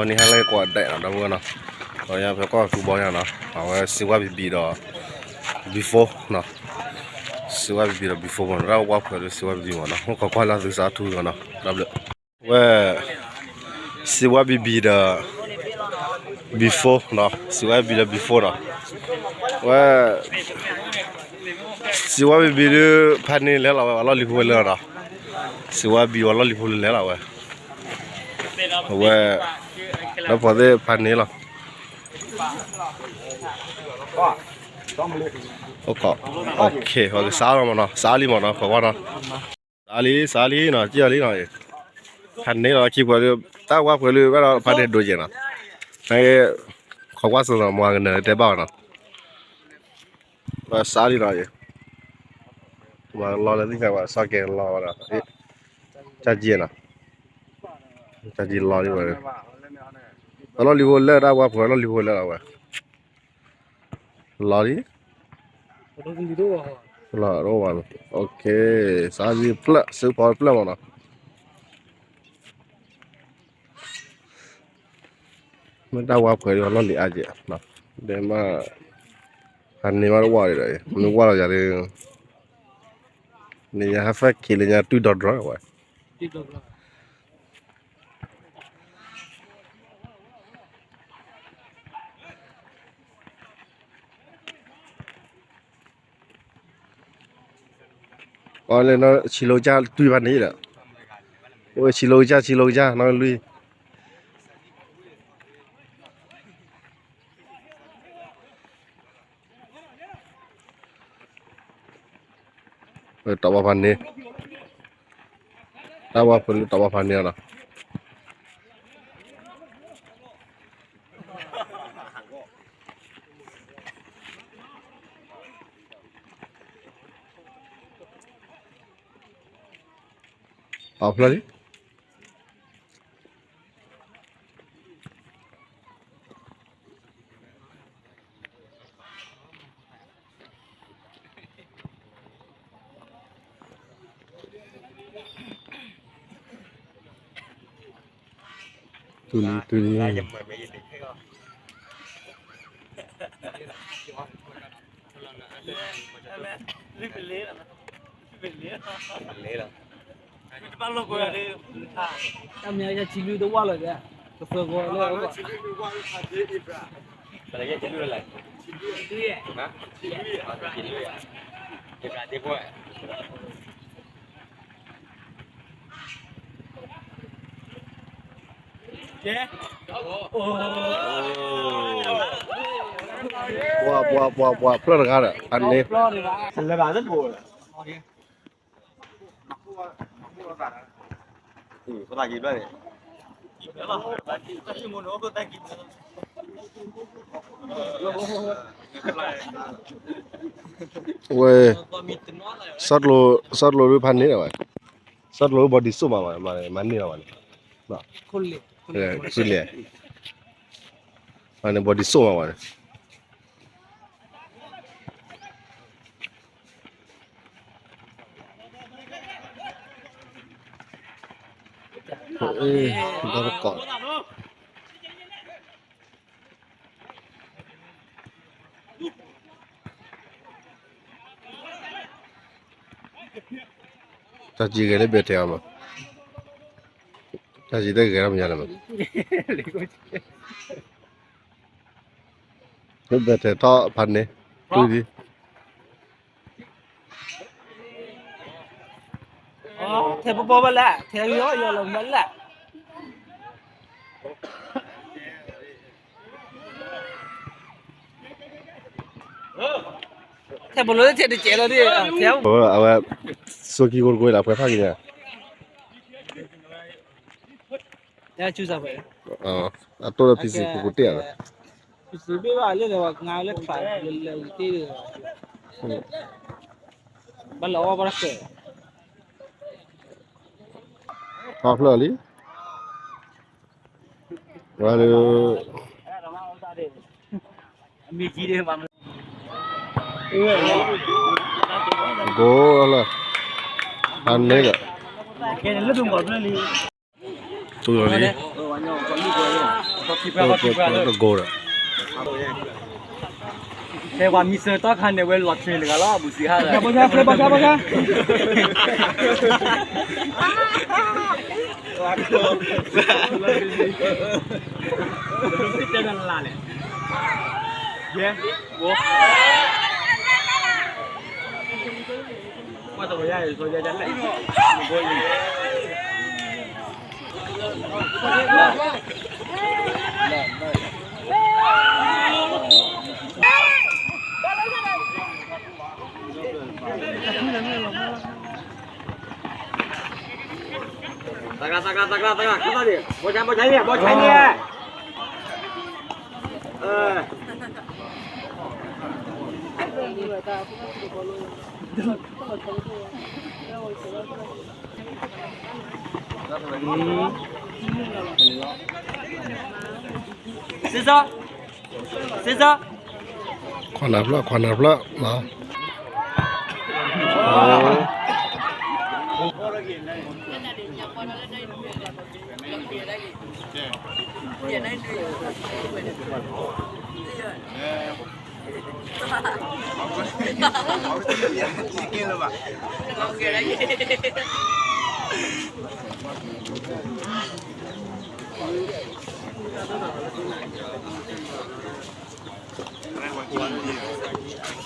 အန့ၣ်ဟဲလၢကွၢ်ဒဲးနီၤ ဒီပုၢ်ဝဲၢ်နီၤ, ဒီးညါဖဲကီၢ်သူဘီညါနီၤ, အဝဲစံးဝါဘံဘံဒီး before နီၤ, စံးဝါဘံဘံဒီး before မ့ၢ်နီၤ, တၢ်ဝါပှဲၤဒီးစံးဝါဘံဘံမ့ၢ်နီၤ, ခိးကွၢ်လၢသုစးထူဂီၤနီၤ, တၢ်ဘျုး ဝဲ စံးဝါဘံဘံဒီး before နီၤ, စံးဝါဘံဘံဒီး before နီၤ, ဝဲ စံးဝါဘံဘံဒုး ဖးန့ၣ်လဲၤလီၤဝဲ အလီၢ်လံၤဖိဝဲလဲၤလီၤနီၤ, စံးဝါဘံဝဲလီၢ်လံၤဖိလဲၤလီၤဝဲ, အဝဲ ဒီးဖီသ့ၣ်ဖးန့ၣ်လီၤ, အိၣ်ခိး, အိၣ်ခိး, စးလီၤမ့ၢ်နီၤ, စးလံမ့ၢ်နီၤ, ခိးကွၢ်နီၤ. စးလံ စးလံနီၤ, ကံၣ်အီၤလံနီၤ, ဖးန့ၣ်လီၤ ခံပှဲၤလၢ တၢ်ဝါပှဲၤလၢ ဘၣ်ဒီးဖးန့ၣ်ဒိၣ်ကဲနီၤ, န ခိးကွၢ်စၢၤနီၤ မွၤကနၢၤတဲဘၣ်အီၤနီၤ, စးလံနီၤ, မၤလီၤလၢသ့ၣ်ညါဘၣ် ဆီကဲလီၤဘၣ်ဒီး, တၢ်ကံၣ်နီၤ, တၢ်ကံၣ်လီၤလံဝဲ, အလီၢ်လံၤဖိလဲၤ တၢ်ဝါပှဲၤလီၢ်လံၤဖိလဲၤလီၤဝဲ လီၤလံ, လီၤ, အိၣ်ဘၣ်လီၤ, စးလံဖျၢၣ် စုဖီဖျၢၣ်မ့ၢ်နီၤ, မ့ၢ်တၢ်ဝါပှဲၤလီၤလီၢ်လံၤအါကဲး, ဒဲမး, ဖးန့ၣ်မးတဝါဒီး, မ့ၢ်ဝါလီၤယၤလၢ, န့ၣ်ယဟဲဖဲက့ၤလၢညါ တွံၢ်ဒီဒြီဝဲ အီၤလဲၣ်နီၤ ဆံးလိကစၢ်တွံၢ်ဘၣ်န့ၣ်ဒီး, အိၣ်ဆံးလိကစၢ် ဆံးလိကစၢ် နီၢ်လွံၢ် တီၢ်ဘၣ်ဖးန့ၣ်, တၢ်ဝါဖိလၢတီၢ်ဘၣ်ဖးန့ၣ်လီၤ. အဖျၢၣ်လံ တူၢ်လံ တူၢ်လံ တၢ်မ့ၢ်ယဲၢ်ဆံလွံၢ်တဝၢ်လီၤဒီး ကသၢဂီၤလၢ ပှၤ ပှၤ ပှၤ ပှၤ ဖျၢၣ်တဂၤဒီး ဖးန့ၣ် ဝဲ စီၢ်ကျိၤ စီၢ်ကျိၤဒုးဖးန့ၣ်လီၤဝဲ စီၢ်ကျိၤ body စိၣ်မး မၤန့ၢ်လီၤဝဲန့ၣ် ခူလ့ၣ် မၤန့ၢ် body စိၣ်မးဝဲန့ၣ် ဒီတကီၢ် တၢ်ကံၣ်ဂဲၤလၢဘဲၣ်ထဲအီၤမး တၢ်ကံၣ်တဂဲၤထီၣ်မးညါလၢၤမး လၢဘဲၣ်ထဲထီၣ်ဖးန့ၣ် တူၢ်ဒံး ထဲပဘီဘၣ်လဲၣ် ထဲယီယီလီၤမးလဲၣ် ထဲပလိၤထဲတကဲးလီၤဒ် ထဲ အဝဲ စိကံကိးတကိးလၢအပှဲၤဖးက့ၤညါ အတိၢ်ဒီး PC ကိးကိးတ့ၢ်ဧါ PC ဘ့ၣ်ဘၣ်လၢန့ၣ် ပှၤကငါလၢကပၤလၢလၢတ့ၢ် ဘၣ်လၢအီၣ်ဘၣ်တၢ်ဃဲၤ ထီၣ်ဖျၢၣ်လံ ဝဲလၢ ဂိၢ်လၢ အန့ၣ်လၢ တူၢ်လီၤလံ လၢ တဂိၤဒီး ဖဲပှၤမံၤစၢၤတီခါန့ၣ် ဝဲလီၤထံတဂၤလီၤ ဘူးစံးဟါလၢ ဘၣ်ဆါ ဘၣ်ဆါ ဘၣ်ဆါ တဲနလၢ်လဲၣ် ယဲ ကွၢ်တဝဲယါ ယဲ ယဲ ယဲ တဂၤ တဂၤ တဂၤ တဂၤ ခါဘၣ်န့ၣ် ဘီၣ်ဆါ ဘီၣ်ဆါန့ၣ် ဘီၣ်ဆါန့ၣ် အၢ စ့စၢ် စ့စၢ် ခွါနၢ်ဖျၢၣ် ခ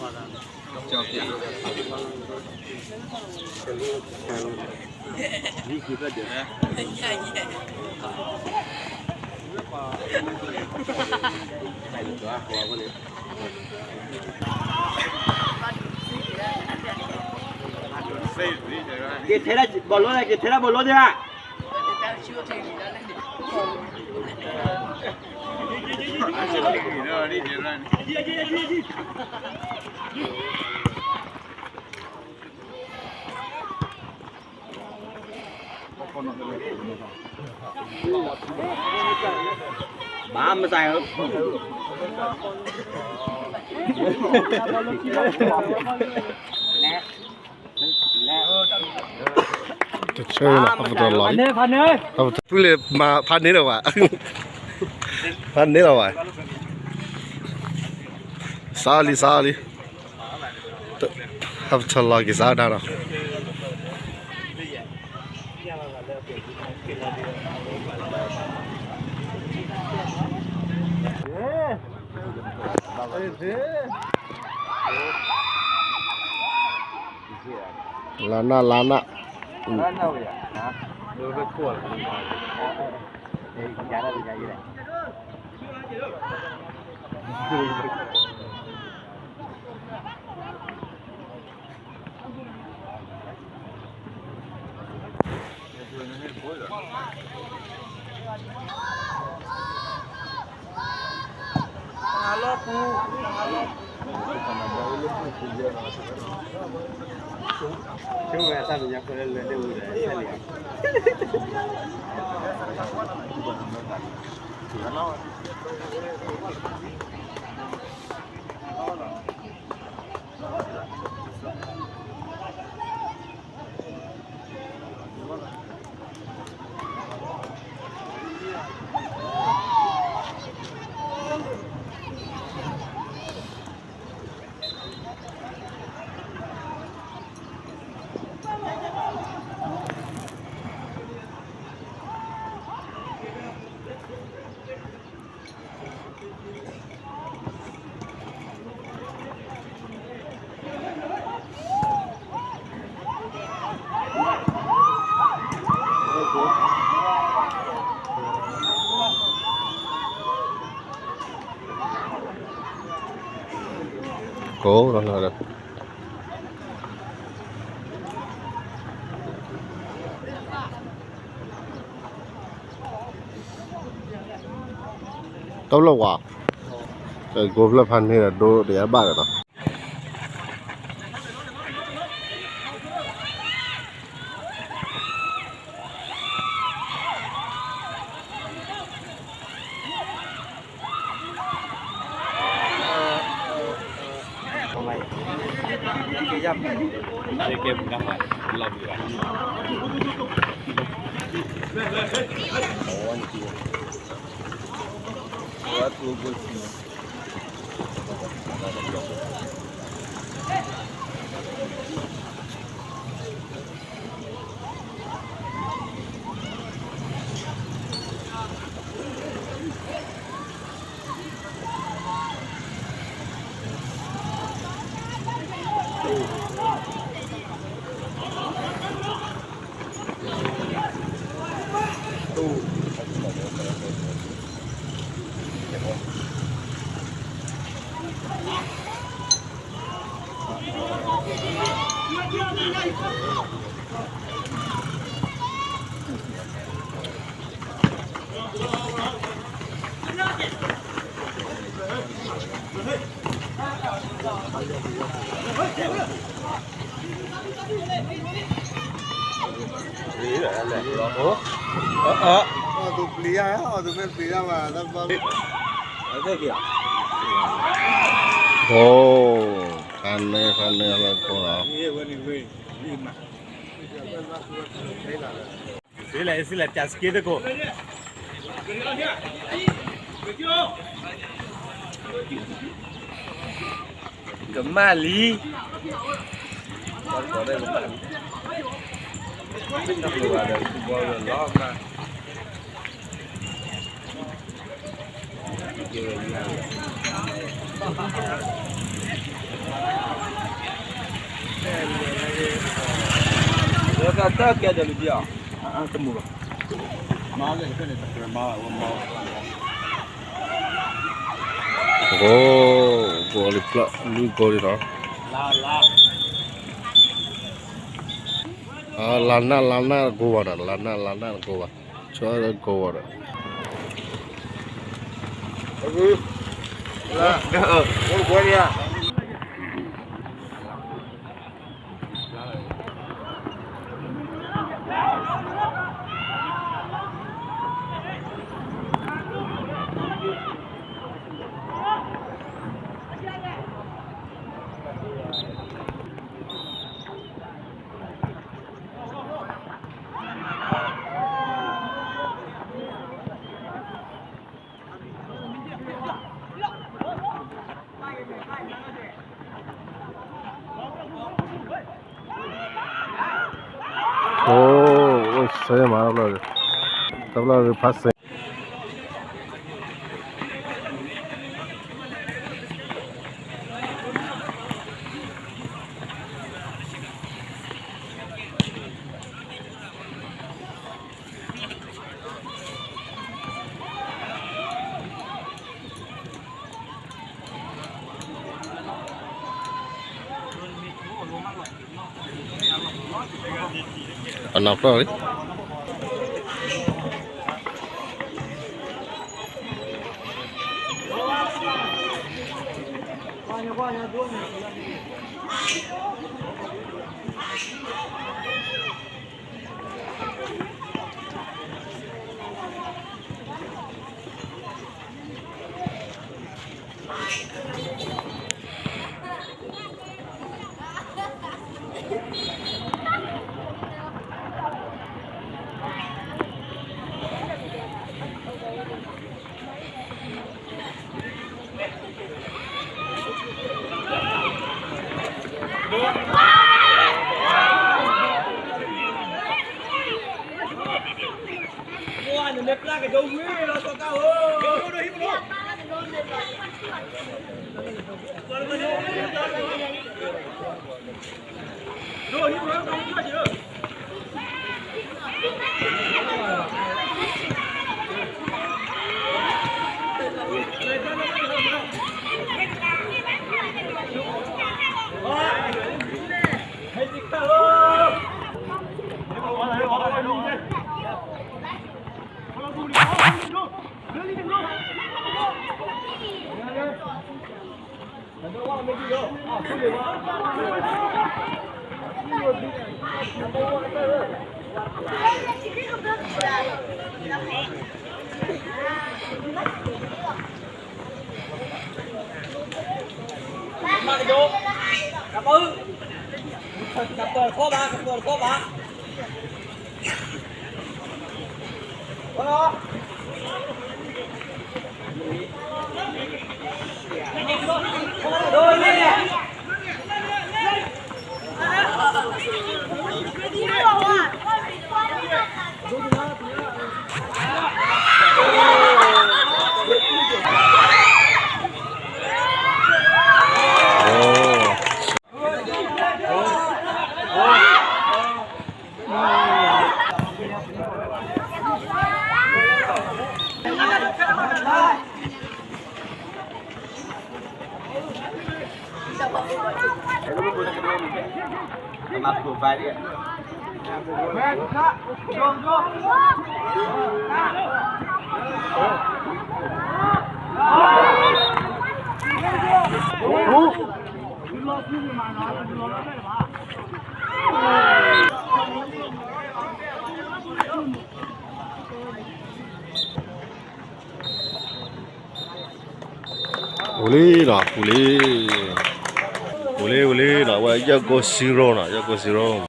ွါနၢ်ဖျၢၣ် က့ၤထဲဒၣ်ဘီၣ်လိန့ၣ် က့ၤထဲဒၣ်ဘီၣ်လိန့ၣ်ဧါ ဘၣ်မၤစၢၤ တဆၢလီၤ ဖးန့ၢ် ဖးန့ၢ် ဖးန့ၢ်လီၤဘၣ် ဖးန့ၢ်လီၤဘၣ် စးလံ စးလံ ဟးပထလီၤက့ၤစးဒၣ်ဒီး လါနၢ် လါနၢ် ကိးလီၤလီၤဒီး တဘျီဝါ, ကိးဖျၢၣ်ဖးန့ၢ်ဒီးဒိတယါဘၣ်ဒီးနီၤ. ကဲမုၢ်နၤမး လီၤမုၢ်ဘၣ်. အိၣ် ဖးန့ၢ် ဖးန့ၢ်လၢကိးလီၤ. ကမၣ်လံ. Ôo, gol lipla, luí gol lipla. Lana, lana gol ba da, lana, lana gol ba. Gol ba da. Ôo, ôo, ဆဲမး တဘျီ တဘျီဖးဆဲ. အနီၢ်ဖျၢၣ်လံ. Ka pơl khóa ba, ka pơl khóa ba. အိၣ်လံနီၤ ပူၤလံ, ပူၤလံ ပူၤလံနီၤ, အဝဲ ယဲၢ်ကိး zero နီၤ, ယဲၢ်ကိး zero.